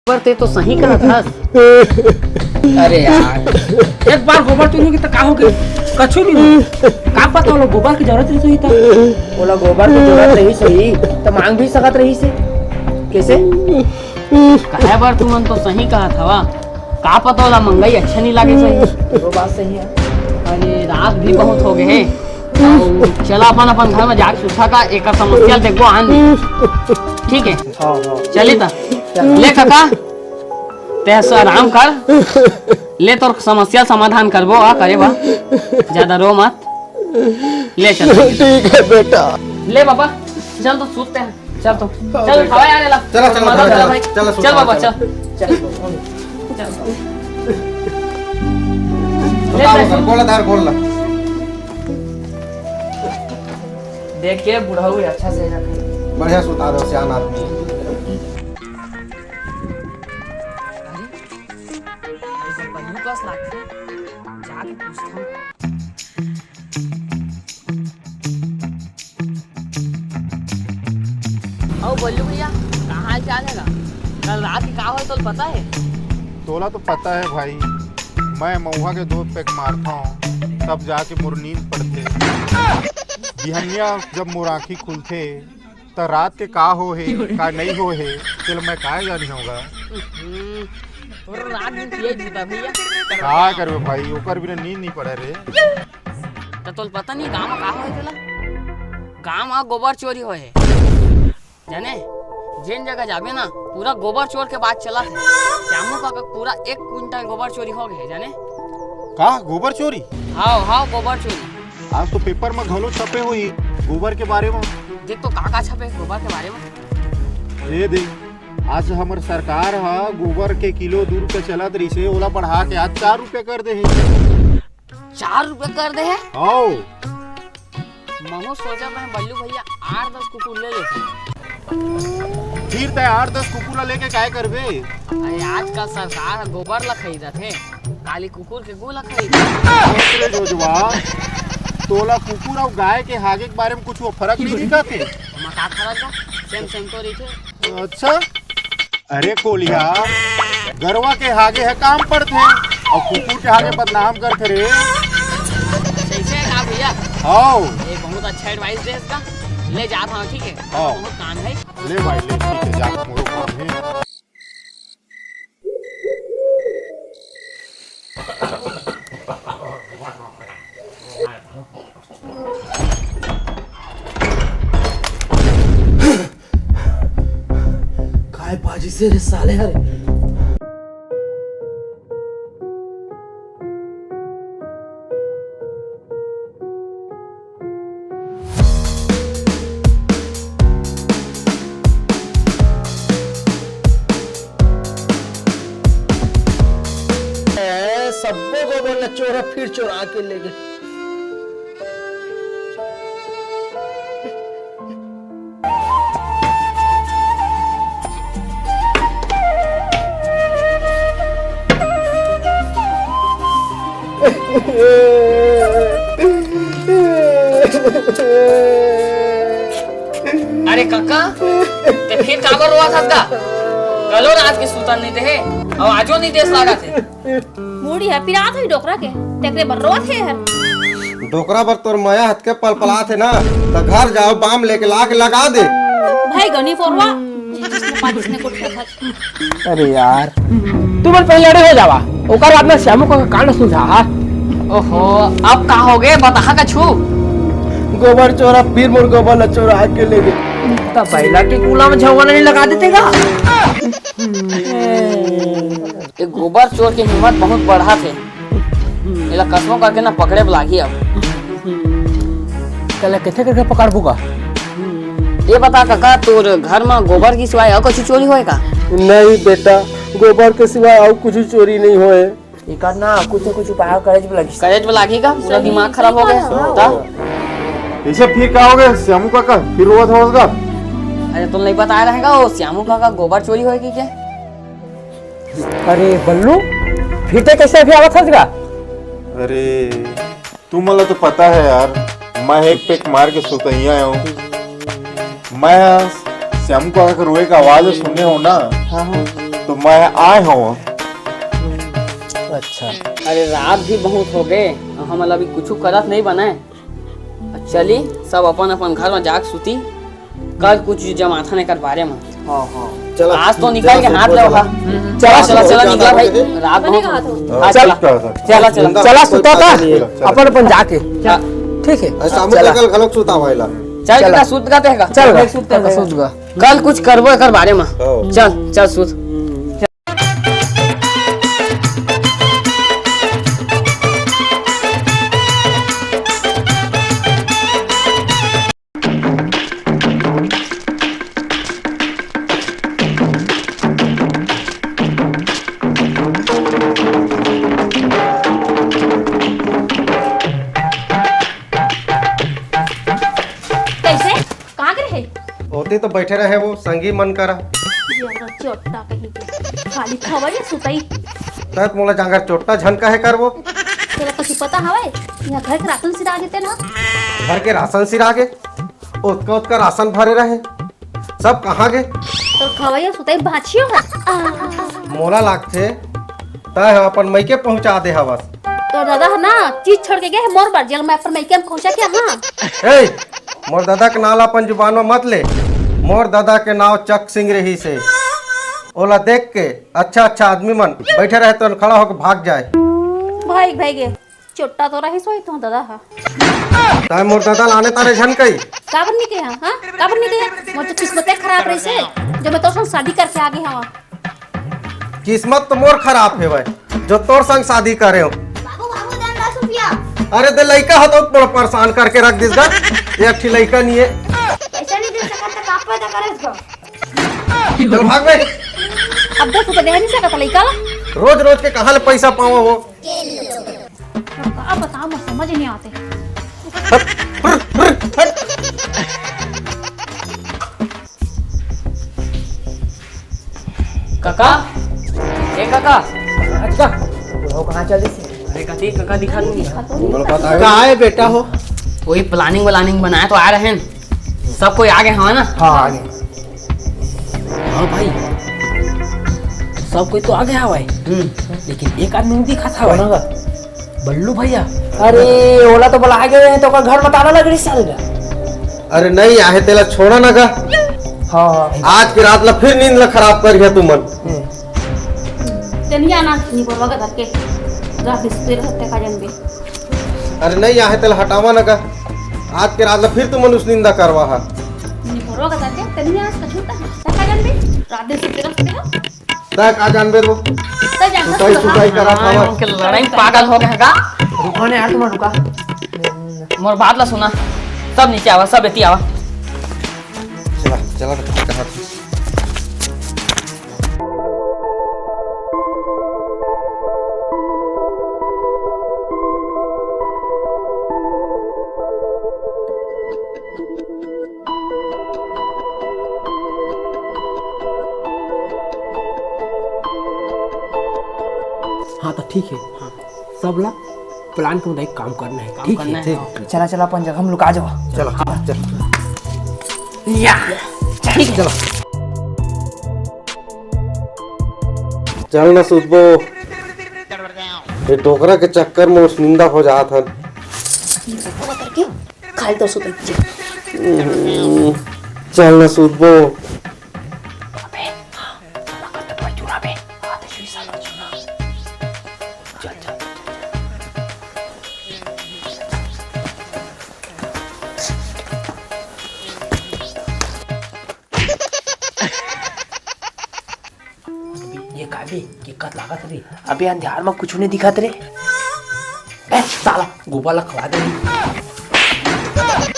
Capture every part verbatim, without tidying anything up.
पर ते तो सही कहत हस। अरे यार, एक बार गोबर चोरी होगे त का होगे? कछु नहीं हो। का पता ओला गोबर के जरूरत रहिस होही त। ओला गोबर के जरूरत रहिस होही त मांग भी सकत रहिस हे। कैसे? कहे बर तुमन तो सही कहत हवा। का पता ओला मंगई अच्छा नहीं लागे सही। वो बात सही है। अरे रात भी बहुत होगे हे। अउ चला अपन अपन घर में जाके सुता का एकर समस्या देखबो आन। ठीक है। हाँ, हाँ। चली त। चल। ले काका, तैं आराम कर, ले तोर समस्या समाधान करबो, आ करे बा, ज्यादा रो मत, ले चल। ठीक है बेटा। ले बाबा, चल तो सूत तैं, चल तो, हाँ, चल बेटा। खावा यार, ला। चला, चला, मदद चला, कर भाई। चला, चल सूता, बाबा, चला। चल, चल, चल। ले बताओ, पैसे। बोला धार, बोल ला। देखिए, बुढ़ऊ अच्छा से रखे। बढ़िया सुता दो, सियान आदमी। अरे, ये तो बल्लू कस लागथे। जाके पूछथन। अउ बल्लू भैया, का हाल चाल हे गा? कल रात के का होय, तोला पता हे? तोला तो पता हे भाई, मैं मऊहा के दो peg मारथंव, तब जाके मोर नींद पड़थे। बिहनिया जब मोर आँखी खुलथे, त रात के का हो हे, का नहीं हो हे, तेला मैं काय जानी होगा। हम्म, तोर रात दिन यही बीता भैया। का करबे भाई, ओकर बिना नींद नहीं पड़े रे। त तोल पता नहीं गाँव में का होय तेला? गाँव में गोबर चोरी होय हे। जाने, जेन जगह जाबे ना, पूरा गोबर चोर के बात चला हे। श्यामू काका पूरा एक कुंटल गोबर चोरी हो गए, जाने? का गोबर चोरी? हाव, हाव, गोबर चोरी। आज तो पेपर में घलो छपे होही गोबर के बारे में। देख तो का का छपे गोबर के बारे में। ये देख, आज हमर सरकार ह गोबर के किलो दू रुपया चलत रहिसे, ओला बढ़ा के आज चार रुपया कर दे हे। चार रुपया कर दे हे? हाव। महू सोचत हंव बल्लू भैया आठ दस कुकुर ले लेथंव। फिर तैं आठ दस कुकुर ला लेके काय करबे? अरे आजकल सरकार ह गोबर ला खरीदत हे, काली कुकुर के गू ला खरीदत हे। अरे जोजवा, तोला कुकुर अउ गाय के हागे के बारे में कुछ फर्क नहीं दिखत हे? ओमा का फर्क बा? सेम सेम तो रहिथे। अच्छा, अरे कोलिहा, गरवा के हागे ह काम पड़थे अउ कुकुर के हागे बदनाम करथे रे। सही से का भैया? हाव। ये बहुत अच्छा advice दे इसका। ले जात हंव, ठीक है? हाव। बहुत काम है। ले भाई, ले, ठीक है, जा, मोरो काम है। काय बाजी से रे साले हरे। ए, सब्बो गोबर ल चोरा फिर चोरा के ले गे। अरे कका, ते फिर काबर रोवत हस गा? कलो रात के सुतन नइ देहे, अउ आजो नइ देस लागत हे। मुड़ी ह पिरात होही डोकरा के, तेकरे बर रोवत हे हर। डोकरा बर तोर मया हतके पलपलात हे ना, त घर जाओ, बाम लेके लाके लगा दे। भाई गनी पोरवा, जिसने पाँच ने कोठिया था। अरे यार, तुमन पहले लड़े हो जावा, ओकर बाद में श्यामू का कांड सुलझा हा। ओहो, अब का हो गए, बताहा कछु? गोबर चोरा फिर मोर गोबर ला चोरा के ले गे। त बैला के कूला में झगड़ा नहीं लगा देते का? ये गोबर चोर के हिम्मत बहुत बढ़ा थे। एला कसमो करके ना पकड़े ब लागही अब। कल कैसे करके पकड़बू का? ये बता काका, तोर घर में गोबर के सिवाय अउ कुछ चोरी होए का? नहीं बेटा, गोबर के सिवाय अउ कुछ चोरी नहीं होए। एकर ना कुछ न कुछ उपाय करे ब लगिस। करे ब लागही का? पूरा सही, दिमाग खराब हो गया। हाँ। ता? ऐसे फिर का हो गया श्यामू काका? फिर रोवत हवस का? अरे तुम नहीं बताए रहेगा वो श्यामू काका गोबर चोरी होए की क्या? अरे बल्लू, फिर ते कैसे अभी आवत हस गा? अरे, तुमन ला तो पता है यार, मैं एक peg मार के सुतइया हूँ। मैं श्यामू काका के रोए का आवाज सुने हो ना, हाँ, हाँ। तो मैं आए हूँ। अच्छा। अरे, रात भी बहुत हो गए, हमन ला अभी कुछ करत नहीं बनाए। चली, सब अपन अपन घर में जाके सूती, कल कुछ जमाथन एकर बारे में। हाँ, हाँ। चला, आज तो निकल के हाथ ले। चला, चला, चला, निकल भाई, रात बहुत हो गए। हाँ, चला, चला, चला, चला, सुता था। अपन अपन जाके। ठीक है, शाम को कल घलोक सुता भाई ला। चल बेटा, सुत गा तेगा। चल, सुत गा। कल कुछ करबो एकर बारे में। चल, चल, सुत। कैसे? कहाँ गे रहे? ओती तो बैठे रहे वो संगी मन करा। ये चोट्टा कहीं के। खाली खवई या सुतई। तत मोला जांगर चोट्टा झन कहे कर वो। तेला कुछ पता हवय? यहाँ घर के राशन सिरा गे ते ना। घर के राशन सिरा गे? ओतका ओतका राशन भरे रहे, सब कहाँ गे? तो खवई या सुतई बाछियो है। मोला लागथे तय ह अपन मइके पहुँचा दे हवस। तोर दादा ह ना चीज छोड़ के गे हे मोर बर, जेल मैं अपन मइके में पहुंचा के हाँ। ए, मोर दादा के नाव ला अपन जुबान में मत ले। मोर दादा के नाव चक सिंह रहिस हे। ओला देख के अच्छा अच्छा आदमी मन बैठे रहे तो खड़ा होके भाग जाए। भाई भाई गे चोट्टा तो रहिस होही तो दादा हा। तय मोर दादा लाने ताने झन कही। काबर नहीं कहे हाँ? काबर नहीं कहे? मोर तो किस्मते खराब रहिस हे, जो मैं तोर संग शादी करके आ गे हवा। किस्मत तो मोर खराब हे भाई, जो तोर संग शादी करे हो। बाबू, बाबू, दे ना रुपया। अरे दे, लइका ह तो बड़ा परेशान करके रख दिस गा। एक ठी लइका नहीं है। पैसा नहीं दे सकत त का पैदा करे इसको? चल भाग बे। अब देख, तू तो दे नहीं सकत लइका ला। रोज रोज के कहाँ ले पैसा पावा वो? अब का बताओ, मैं समझ नहीं आते। काका, ए काका। अच्छा, बुढ़ऊ कहाँ चल दिस? अरे कथी काका दिखा नहीं। कहाँ है बेटा हो? वही प्लानिंग व्लानिंग बनाए तो आ रहे हैं। सब कोई आ गए हवा ना? हाँ, आ गए। हाँ भाई, सब कोई तो आ गया हवा, हम्म। लेकिन एक आदमी नहीं दिखा था भाई। बल्लू भैया। अरे, ओला तो बुलाए गए हैं, तो ओकर घर में ताला लग रही साले का। अरे नहीं, आहे तेला छोड़ा ना गा। हाँ, हाँ। आज के रात ला फिर नींद ला खराब करिया तुमन। हम्म। तेनिया ना, निपोरवा के धर के। रात दिन सुते रहते का जनबे। अरे नहीं, आहे तेला हटावा ना गा। आज के रात ला फिर तुमन उस निंदा करवा हा। निपोरवा के धर के, तेनिया आज कछू तक का जनबे। रात दिन सुते रहते हो। तय का जानबे वो? तय जानबे सुताई, सुताई करत हवा। उनके लड़ाई में पागल हो गए का? रुको ना यार, तुम रुका। मोर बात ला सुना, सब नीचे आवा, सब एती आवा। चला, चला, कहाँ थे? हाँ, तो ठीक है। हाँ। सब ला प्लान के मुताबिक काम करना है, काम ठीक करना है? है, हाँ। चला, चला, अपन जगह में लुका जाओ। चला, हाँ। चला, चला। या, ठीक है। चला। चल ना सुतबो, ये डोकरा के चक्कर में उस निंदा हो जात हन। खाली तो सुतई के। हम्म, चल ना सूतबो। अबे, हाँ, मगर तो थोड़ा चुरा बे। हाँ, तो सुई साला चुरा। चल, चल, चल, चल। ये का बे? ये कत लागत रे? अबे अंधियार म कुछु नइ दिखत रे। ए, साला गोबर ला खवा दे।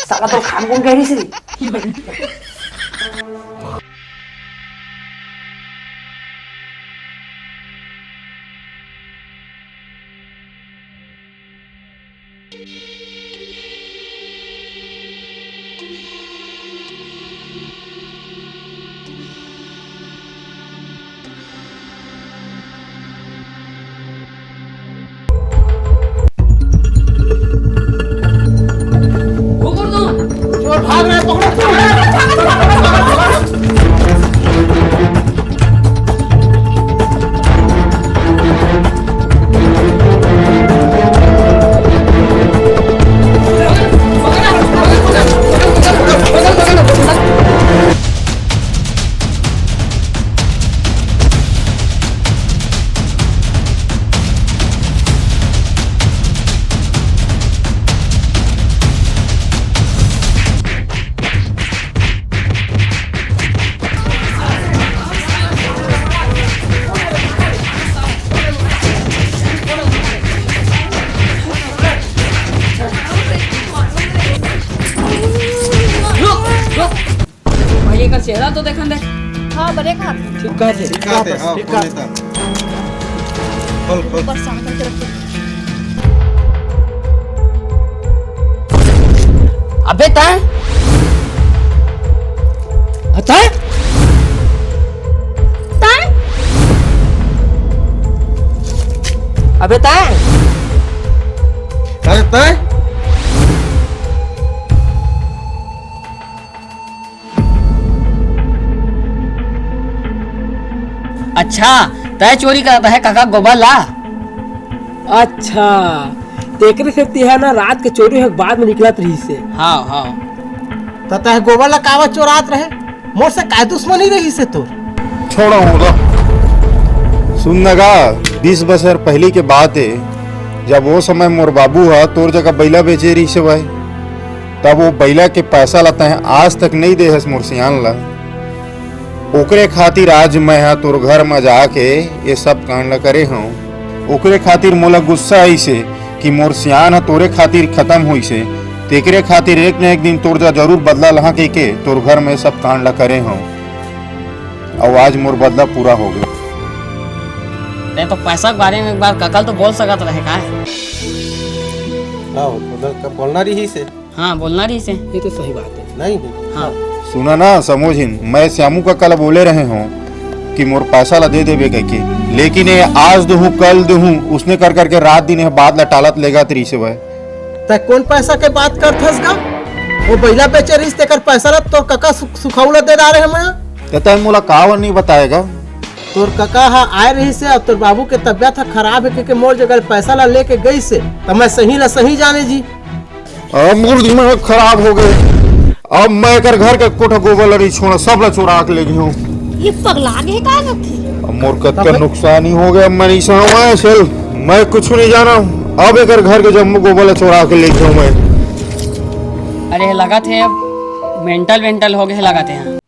साला तो खान कोन कह रही रे? चोर भाग रहे, पकड़ो। चेहरा तो देखन दे। हाँ, बने खा। ठीक कहा थे। ठीक कहा थे, हाँ, ठीक कहा। खोल, खोल। बस सामान करके रख दे। अबे तैं? अ, तैं? तैं? अबे तैं? अरे तैं? अच्छा, तैं चोरी करत हे कका गोबर ला? अच्छा, तेकरे से तिहा ना रात के चोरी होके बाद में निकलत रहिस हे। हाँ, हाँ। त तैं गोबर ला काबर चोरात रहे? मोर से काय दुश्मनी रहिस हे तोर? छोड़ा होगा। सुन न गा, बीस बछर पहिली के बात हे, जब वो समय मोर बाबू ह तोर जगह बइला बेचे रहिस हे भाई, तब वो बइला के पैसा ला तैं आज तक नइ दे हस मोर सियान ला। ओकरे खातिर आज मैं ह तोर घर म जाके ये सब कांड ल करे हंव। ओकरे खातिर मोला गुस्सा आइस हे कि मोर सियान ह तोरे खातिर खतम होइस हे, तेकरे खातिर एक न एक दिन तोर जा जरूर बदला लहा कहिके तोर घर म ये सब कांड ल करे हंव। अउ आज मोर बदला पूरा हो गे। तैं तो पैसा के बारे में एक बार कका ल तो बोल सकत रहे का? हाँ, उधर का बोलना रहिस हे। हाँ, बोलना रहिस हे। ये तो सही बात हे। नहीं, नहीं। हाँ। सुना ना समोझिन, मैं श्यामू कका ल बोले रहे हंव कि मोर पैसा ला दे देबे कहिके, लेकिन ये आज दूहूं, कल दूहूं, उसने कर करके रात दिन ये बात ला टालत लेगत रहिस हे भाई। तैं कोन पैसा के बात करथस गा? वो बइला बेचे रहिस तेकर पैसा ला तोर कका सु-, सुखऊ ला दे डारे हंव मैं। त तैं मोला काबर नइ बताए गा? तोर कका ह आए रहिस हे अउ तोर बाबू के तबियत ह खराब हे कहिके मोर जगह ले पैसा ला लेके गइस हे, त मैं सही ला सही जाने जी। अब मोर दिमाग खराब हो गे। अब मैं एकर घर के कोठा गोबर ल नइ छोड़ा, सब ल चोरा के ले गे हंव। ये पगला गे हे का लगथे? अब मोर कतका तब नुकसानी हो गे, अब मैं नइ सहवां चल, मैं कुछु नइ जानंव। अब एकर घर के जम्मो गोबर ल चोरा के ले गे हंव मैं। अरे लगत हे अब मेंटल वेंटल हो गे हे लगत हे।